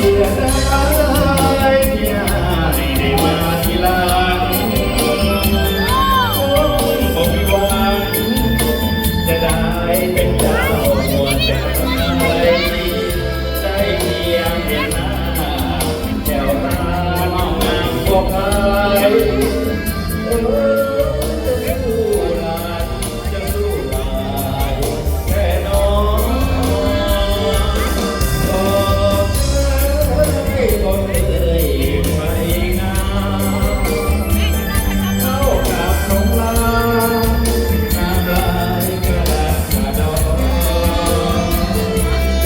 ເສຍດາຍທີ່ອ້າຍໄດ້ມາທີຫຼັງ ຄົງບໍ່ມີຫວັງຈະໄດ້ເປັນເຈົ້າຫົວໃຈ ໄດ້ພຽງເຫັນໜ້າແກ້ວຕານ້ອງນາງບໍ່ຄາຍ ເອີ ຈະສູ້ຫຼາຍ ຈະສູ້ຫຼາຍແທ້ໜໍ ບໍ່ເຄີຍ ບໍ່ເຄີຍໄພງາມ ເຂົ້າກັບນົງລາ ນ້ຳລາຍກະດາກກະດໍ ເ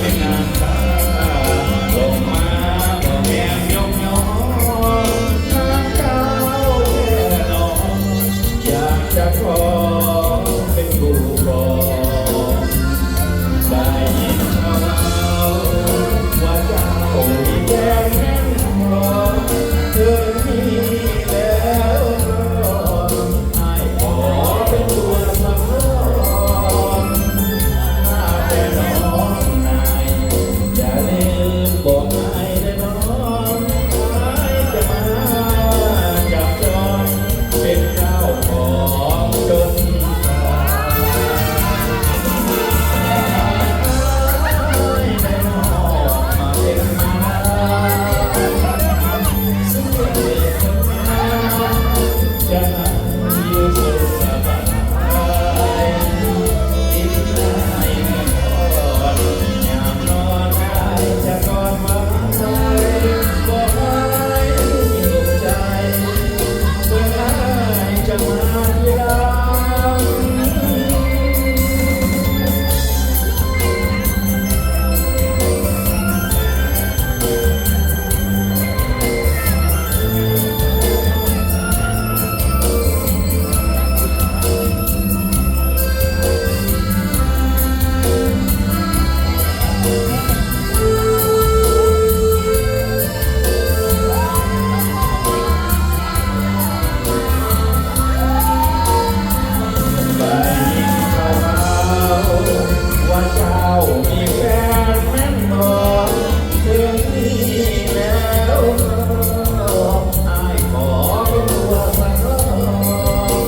ປັນນ້ຳຕາລົງມາ ບໍ່ແມ່ນຍ້ອນຍ້ອນນາງເຈົ້າແທ້ໜໍ. ຢາກຈະຂໍເປັນຜູ້ຄອງ ໄດ້ຍິນເຂົາເວົ້າວ່າເຈົ້າມີແຟນແມ່ນບໍ່? ເຖິງມີແລ້ວກໍ ອ້າຍຂໍເປັນຕົວສຳຮອງ ຖ້າແຕ່ນ້ອງນາຍ ຢ່າລືມບອກອ້າຍເດີນ້ອງ ອ້າຍຈະມາຈັບຈອງ ເປັນເຈົ້າຂອງຈົນຕາຍ ໃຫ້ນ້ອງມາເປັນມາດາມ ເສຍເປັນຄົນງາມ ຈະໃຫ້ຢູ່ສຸກສະບາຍ ກິນໄດ້ແຕ່ກ້ອນ ຍາມນອນອ້າຍຈະກອດໄວ້ ບໍ່ໃຫ້ລຸກຈາກ ເບິ່ງອ້າຍຈະມາທີຫຼັງ. ໄດ້ຍິນຂ່າວວ່າເຈົ້າມີແຟນແມ່ນບໍ່? ເຖິງມີແລ້ວກໍ ອ້າຍຂໍເປັນຕົວສຳຮອງ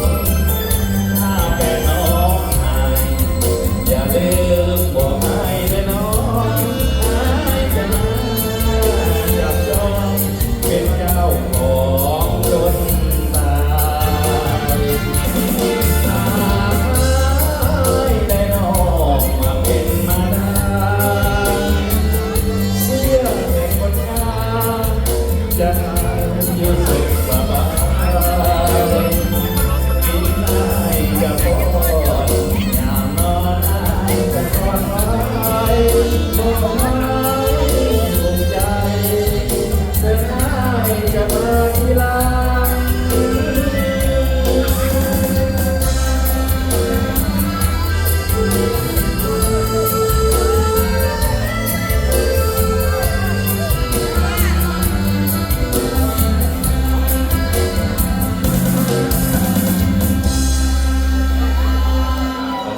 ຖ້າແມ່ນນ້ອງອ້າຍ ຢ່າລືມບອກອ້າຍເດີນ້ອງ ອ້າຍຈະມາຈັບຈອງ ເປັນເຈົ້າຂອງຈົນຕາຍ ຖ້າອ້າຍໄດ້ນ້ອງມາເປັນມາດາມ ເສຍແຕ່ຄົນງາມ ຈະໃຫ້ຢູ່ສຸກສະບາຍ ກິນໄດ້ກະປ້ອນ ຍາມນອນອ້າຍກະກອດໄວ້ ບໍ່ໃຫ້ອຸກໃຈ ເດີນອ້າຍຈະມາທີຫຼັງ.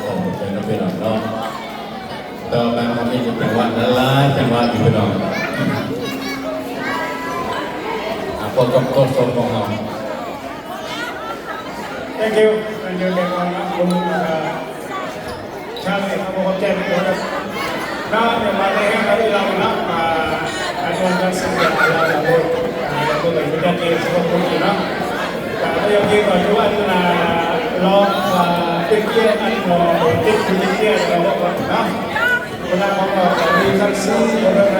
ຂອບໃຈນຳພີ່ນ້ອງເນາະ. ຕໍ່ໄປເຮົາມີຈັງຫວະຫຼາຍໆ ຈັງຫວະຢູ່ພີ່ນ້ອງ ອ່າ ພົບກັບໂຄສົກຂອງເຮົາ. Thank you. Thank you ເນາະ ຂອບຄຸນ ເອີ ຊາວເນັດ ຂອບໃຈທຸກຄົນເນາະ. ດຽວມາໃນງານເຮົາອີກລອບໜຶ່ງເນາະ ອ່າ ອາຈານສັກສິດ ອາຈານ ອາຈານ ອາຈານ ເນາະ ກໍຍັງຢູ່ອັນ ອ່າ ລອບ ອ່າ ເຕັກກຽນ ອັນ ເຕັກກຽນ ເນາະ. ຄະນະຂອງເຮົາກໍມີທັງສີ່ຄົນເນາະ